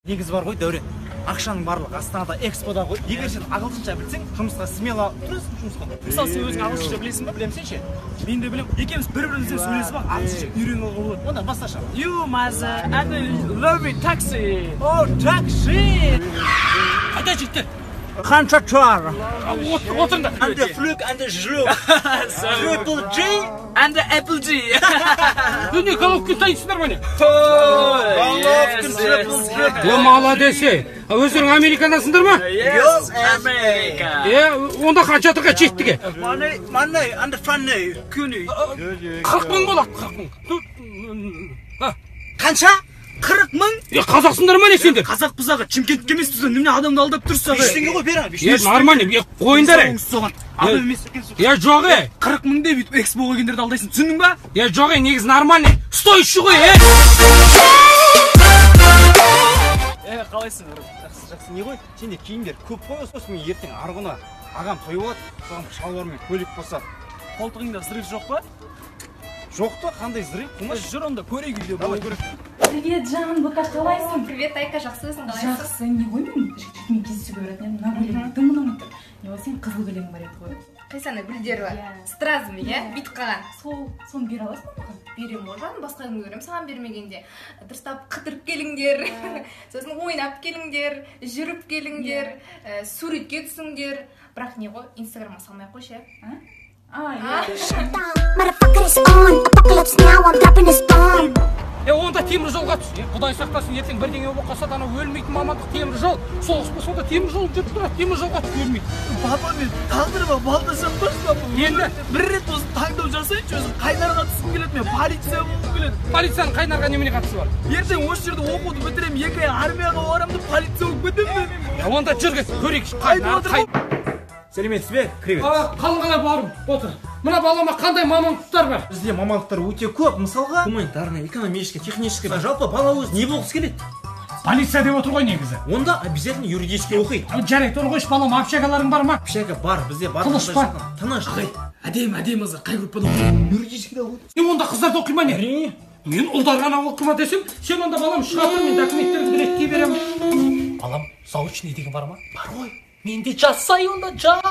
Негізі бар ғой, Дәурен. Ақшаның барлығы Астанада, Экспода ғой. Егер сен ағылшынша білсең, жұмысқа смело тұрасың жұмысқа. Мысалы, сен өзің ағылшынша білесің ба? Білемін, сен ше? Мен де білемін. Екеуміз бір-бірімізбен сөйлесіп ақ ағылшынша үйреніп алуға болады. Онда басташы. You must and love me taxi. О, такси! Қайда, жігіттер? Қанша тұр? Отырыңдар. And the fluke and the жлюк. Triple G. And the Apple G. Не, Головкин танисыңдар ма, не? Головкин Triple G. О, молодец, ей. Өздерің американдасыңдар ма? Yes, America. Е, онда қанша тұрға жеттік, е? Money, money, and the funny. Күні. 40 мың болады, 40 мың. Қанша? 40 мың? Е, қазақсыңдар ма, не сендер? Қазақпыз аға, Шымкентке емеспіз ғой, немене адамды алдап тұрсыз аға? 5 теңге ғой, бер аға, Е, нормально, е, қойыңдар, е. Соған адам емес екенсің. Е, жоқ, е. 40 мың деп өйтіп экспоға келгендерді алдайсың, түсіндің ба? Е, жоқ, е, негізі нормально. Стоящий ғой, е. Е, қалайсың? Жақсы, жақсы, не ғой? Сенде киімдер көп қой, сосын мен ертең арғы күні ағам той болады, соған шалбар мен көйлек болса. Қолтығыңда взрыв жоқ па? Жоқ та, қандай взрыв? Қумаш. Жүр онда, көрейік үйде болу керек. Привет, жан, Бота, қалайсың? Привет, Айка, жақсы, өзің қалайсың? Жақсы, не ғой, мен жігітпен кездесуге баратын едім. Мына көйлек дым ұнамай тұр. Не ғой, сен қызыл көйлегің бар еді ғой. Қайсы, ана гүлдері бар? Иә. Стразами, иә? Бүйтіп қалған. Сол, соны бере аласың ба маған? Беремін ғой, жаным, басқа кімге беремін? Саған бермегенде. Дұрыстап қыдырып келіңдер, сосын ойнап келіңдер, жүріп келіңдер, суретке түсіңдер. Бірақ не ғой, Инстаграмға салмай ақ қойшы, А? А, иә. Motherfucker is on. Apocalypse now, I'm dropping this bomb. Е, онда темір жолға түс. Е, Құдай сақтасын, ертең бірдеңе болып қалса да, анау өлмейтін мамандық темір жол. Соғыс болса да темір жол жүріп тұрады, темір жолға түс, өлмейді. Папа, мен тағдырыма балта шаппашы, папа. Енді? Бір рет болсын таңдау жасайыншы, өзім Қайнарға түскім келеді, мен полиция болғым келеді. Полицияның Қайнарға немене қатысы бар? Ертең осы жерде оқуды бітіремін, 2 ай армияға барамын да полиция болып кетемін мен. Е, онда жүр, кет, көрейікші. Қайда отыр Қай- Сәлеметсіз бе? Кіре бер. А, қалың қалай, бауырым, отыр. Мына балама қандай мамандықтар бар? Бізде мамандықтар өте көп. Мысалға, гуманитарный, экономический, технический. Жалпы бала өзі не болғысы келеді? Полиция деп отыр ғой негізі. Онда обязательно юридический оқиды. А, жарайды, оны қойшы, балам, общагаларың бар ма? Общага бар, бізде бар. Тыныш па? Тыныш. Әдемі, әдемі қыздар, қай группада оқиды? Юридический да оқиды. Е, онда қыздар да оқи ма, не? Әрине. Мен ұлдар ғана оқи ма десем, сен онда, балам, шыға тұр, мен документтеріңді реттей беремін. Балам, заочный деген бар ма? Бар ғой. Мен де жазсай онда, жаз.